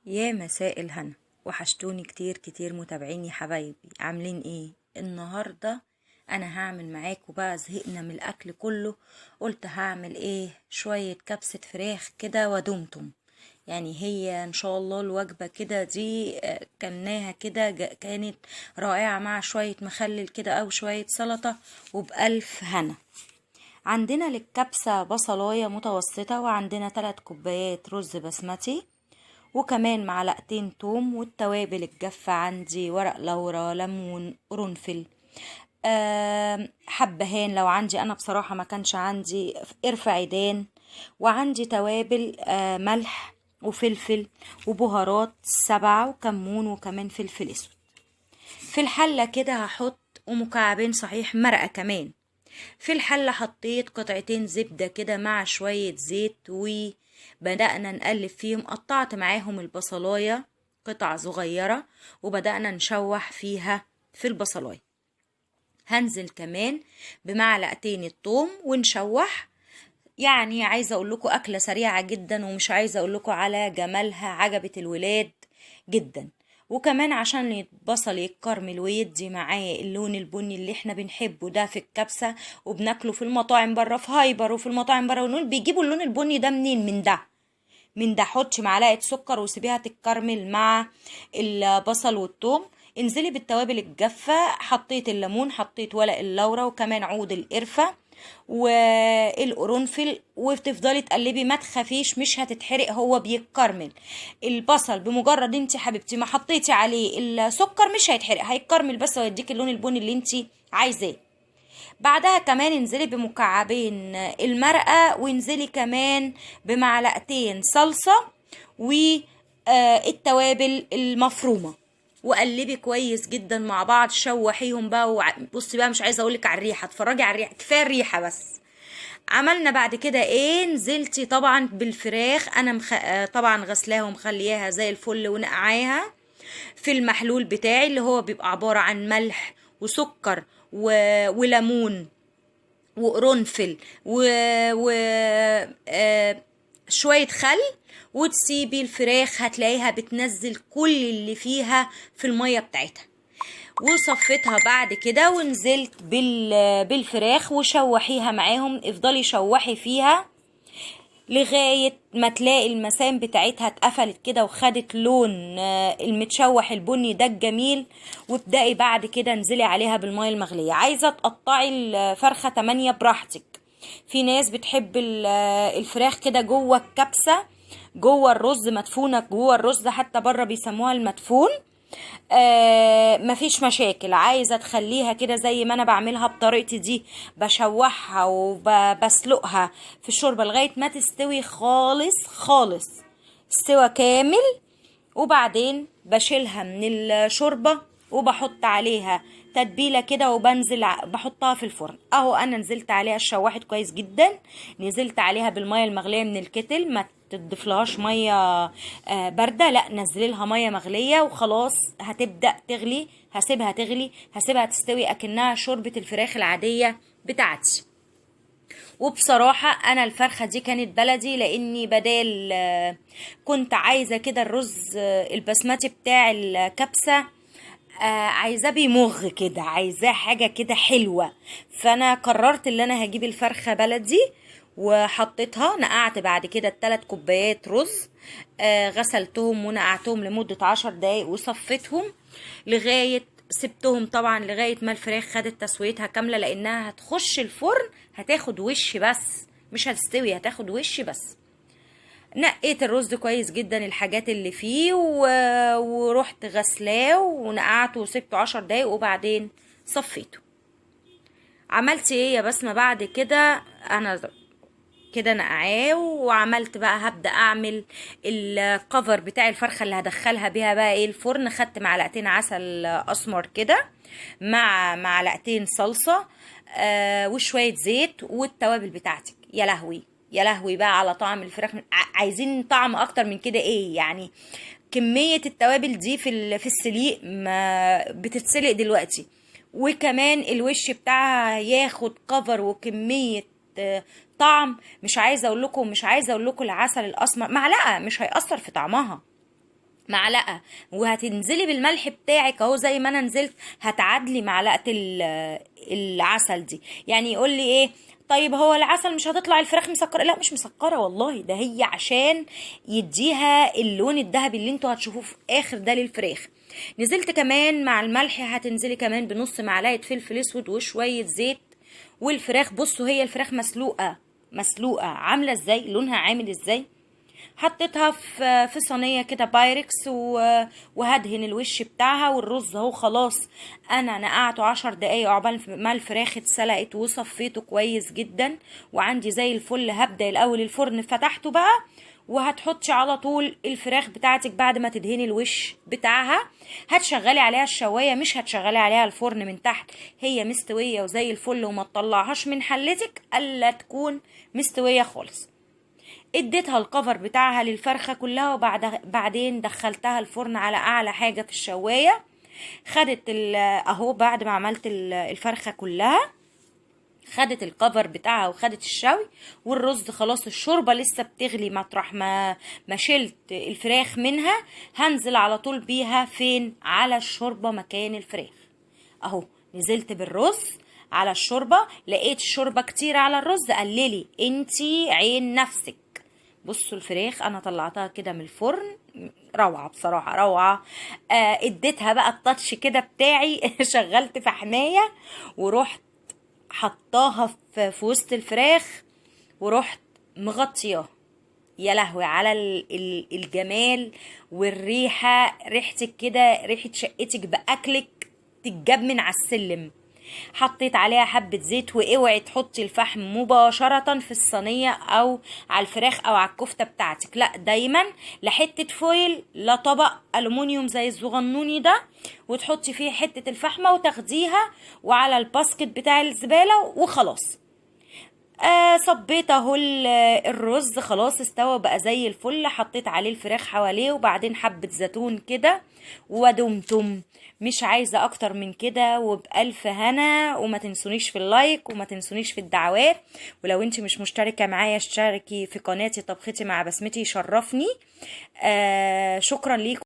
يا مساء الهنا، وحشتوني كتير كتير متابعيني حبايبي. عاملين ايه النهارده؟ انا هعمل معاكم بقى، زهقنا من الاكل كله، قلت هعمل ايه؟ شوية كبسة فراخ كده ودمتم. يعني هي ان شاء الله الوجبة كده دي كلناها كده، كانت رائعة مع شوية مخلل كده او شوية سلطة، وبألف هنا. عندنا للكبسه بصلايه متوسطه، وعندنا 3 كوبايات رز بسمتي، وكمان معلقتين توم، والتوابل الجافة عندي ورق لورا، ليمون، قرنفل، حبهان لو عندي، انا بصراحة ما كانش عندي، قرفة عيدان، وعندي توابل ملح وفلفل وبهارات 7 وكمون وكمان فلفل اسود. في الحلة كده هحط ومكعبين صحيح مرقة كمان. في الحلة حطيت قطعتين زبدة كده مع شوية زيت، وبدأنا نقلب فيهم. قطعت معاهم البصلاية قطع صغيرة وبدأنا نشوح فيها في البصلاية. هنزل كمان بمعلقتين الثوم ونشوح. يعني عايزة اقول لكم اكلة سريعة جدا، ومش عايزة اقول لكم على جمالها، عجبت الولاد جدا. وكمان عشان البصل يتكرمل ويدي معاه اللون البني اللي احنا بنحبه ده في الكبسة، وبناكله في المطاعم بره، في هايبر وفي المطاعم بره، ونقول بيجيبوا اللون البني ده منين؟ من ده. حطي معلقة سكر وسيبيها تتكرمل مع البصل والثوم. انزلي بالتوابل الجافة، حطيت الليمون، حطيت ورق اللورة، وكمان عود القرفة والقرنفل، وتفضلي تقلبي، ما تخافيش مش هتتحرق، هو بيتكرمل. البصل بمجرد انت حبيبتي ما حطيتي عليه السكر مش هيتحرق، هيتكرمل بس ويديك اللون البني اللي انت عايزاه. بعدها كمان انزلي بمكعبين المرقة، وانزلي كمان بمعلقتين صلصة والتوابل المفرومة، وقلبي كويس جدا مع بعض، شوحيهم بقى. بصي بقى، مش عايزه اقولك على الريحة، اتفرجي على الريحة، كفاية الريحة بس. عملنا بعد كده ايه؟ نزلتي طبعا بالفراخ، انا طبعا غسلاها ومخلياها زي الفل، ونقعاها في المحلول بتاعي اللي هو بيبقى عبارة عن ملح وسكر وليمون وقرنفل و شوية خل، وتسيبي الفراخ هتلاقيها بتنزل كل اللي فيها في المية بتاعتها. وصفيتها بعد كده ونزلت بالفراخ، وشوحيها معاهم، افضلي شوحي فيها لغاية ما تلاقي المسام بتاعتها اتقفلت كده وخدت لون المتشوح البني ده الجميل. وابدأي بعد كده انزلي عليها بالمية المغلية. عايزة تقطعي الفرخة 8 براحتك، في ناس بتحب الفراخ كده جوه الكبسة، جوه الرز، مدفونة جوه الرز، حتى بره بيسموها المدفون. مفيش مشاكل. عايزة تخليها كده زي ما انا بعملها بطريقتي دي، بشوحها وبسلقها في الشوربة لغاية ما تستوي خالص خالص، استوى كامل، وبعدين بشيلها من الشوربة وبحط عليها تتبيلة كده، وبنزل بحطها في الفرن. اهو انا نزلت عليها، اتشوحت كويس جدا، نزلت عليها بالمية المغلية من الكتل، ما تضيفلهاش مية باردة، لا نزلي لها مية مغليه وخلاص. هتبدا تغلي، هسيبها تغلي، هسيبها تستوي اكنها شوربة الفراخ العادية بتاعتي. وبصراحة انا الفرخه دي كانت بلدي، لاني بدال كنت عايزه كده الرز البسمتي بتاع الكبسه، عايزاه بيمغ كده، عايزاه حاجة كده حلوة، فانا قررت ان انا هجيب الفرخه بلدي وحطيتها. نقعت بعد كده 3 كوبايات رز، غسلتهم ونقعتهم لمدة 10 دقايق، وصفيتهم لغاية سبتهم طبعا لغاية ما الفراخ خدت تسويتها كاملة، لانها هتخش الفرن هتاخد وش بس، مش هتستوي، هتاخد وش بس. نقيت الرز كويس جدا الحاجات اللي فيه، ورحت غسلاه ونقعته وسبته 10 دقايق وبعدين صفيته. عملت ايه يا بسمة بعد كده؟ انا كده نقعاه، وعملت بقى هبدأ اعمل الكفر بتاع الفرخة اللي هدخلها بيها بقى ايه الفرن. خدت معلقتين عسل اسمر كده مع معلقتين صلصة، وشوية زيت والتوابل بتاعتك. يا لهوي يا لهوي بقى على طعم الفراخ، عايزين طعم اكتر من كده ايه؟ يعني كمية التوابل دي في السليق ما بتتسلق دلوقتي، وكمان الوش بتاعها ياخد كفر وكمية طعم. مش عايزه اقول لكم العسل الاسمر معلقه مش هيأثر في طعمها، معلقه، وهتنزلي بالملح بتاعك اهو زي ما انا نزلت، هتعدلي معلقه العسل دي. يعني يقول لي ايه، طيب هو العسل مش هتطلع الفراخ مسكره؟ لا مش مسكره والله، ده هي عشان يديها اللون الذهبي اللي انتوا هتشوفوه في اخر ده للفراخ. نزلت كمان مع الملح، هتنزلي كمان بنص معلقه فلفل اسود وشوية زيت. والفراخ بصوا هي الفراخ مسلوقة مسلوقة عامله ازاي، لونها عامل ازاي. حطيتها في صينية كده بايركس وهدهن الوش بتاعها. والرز اهو خلاص انا نقعته 10 دقايق عقبال ما الفراخ اتسلقت وصفيته كويس جدا، وعندي زي الفل. هبدا الاول الفرن فتحته بقى، وهتحطي على طول الفراخ بتاعتك بعد ما تدهني الوش بتاعها. هتشغلي عليها الشوايه، مش هتشغلي عليها الفرن من تحت، هي مستوية وزي الفل، وما تطلعهاش من حلتك الا تكون مستوية خالص. اديتها الكفر بتاعها للفرخه كلها، وبعدين دخلتها الفرن على اعلى حاجة في الشوايه. خدت اهو بعد ما عملت الفرخه كلها، خدت الكفر بتاعها وخدت الشوي. والرز خلاص الشوربة لسه بتغلي مطرح ما شلت الفراخ منها، هنزل على طول بيها فين؟ على الشوربة مكان الفراخ. اهو نزلت بالرز على الشوربة، لقيت الشوربة كتير على الرز، قللي انتي عين نفسك. بصوا الفراخ انا طلعتها كده من الفرن، روعه بصراحة روعه. اديتها بقى التاتش كده بتاعي شغلت فحمايه ورحت حطاها في وسط الفراخ، ورحت مغطياها. يا لهوي على الجمال والريحه، ريحتك كده ريحه شقتك باكلك تتجاب من على السلم. حطيت عليها حبة زيت، واوعي تحطي الفحم مباشرة في الصينية او على الفراخ او على الكفتة بتاعتك، لا دايما لحتة فويل لا طبق ألومنيوم زي الصغنوني ده، وتحطي فيه حتة الفحمة وتاخديها وعلى ال basket بتاع الزبالة وخلاص. صبيت اهو الرز خلاص استوى بقى زي الفل، حطيت عليه الفراخ حواليه، وبعدين حبة زيتون كده، ودمتم. مش عايزة اكتر من كده، وبألف هنا. وما تنسونيش في ال like، وما تنسونيش في الدعوات، ولو انت مش مشتركة معايا اشتركي في قناتي طبختي مع بسمتي، يشرفني. شكرا ليكم.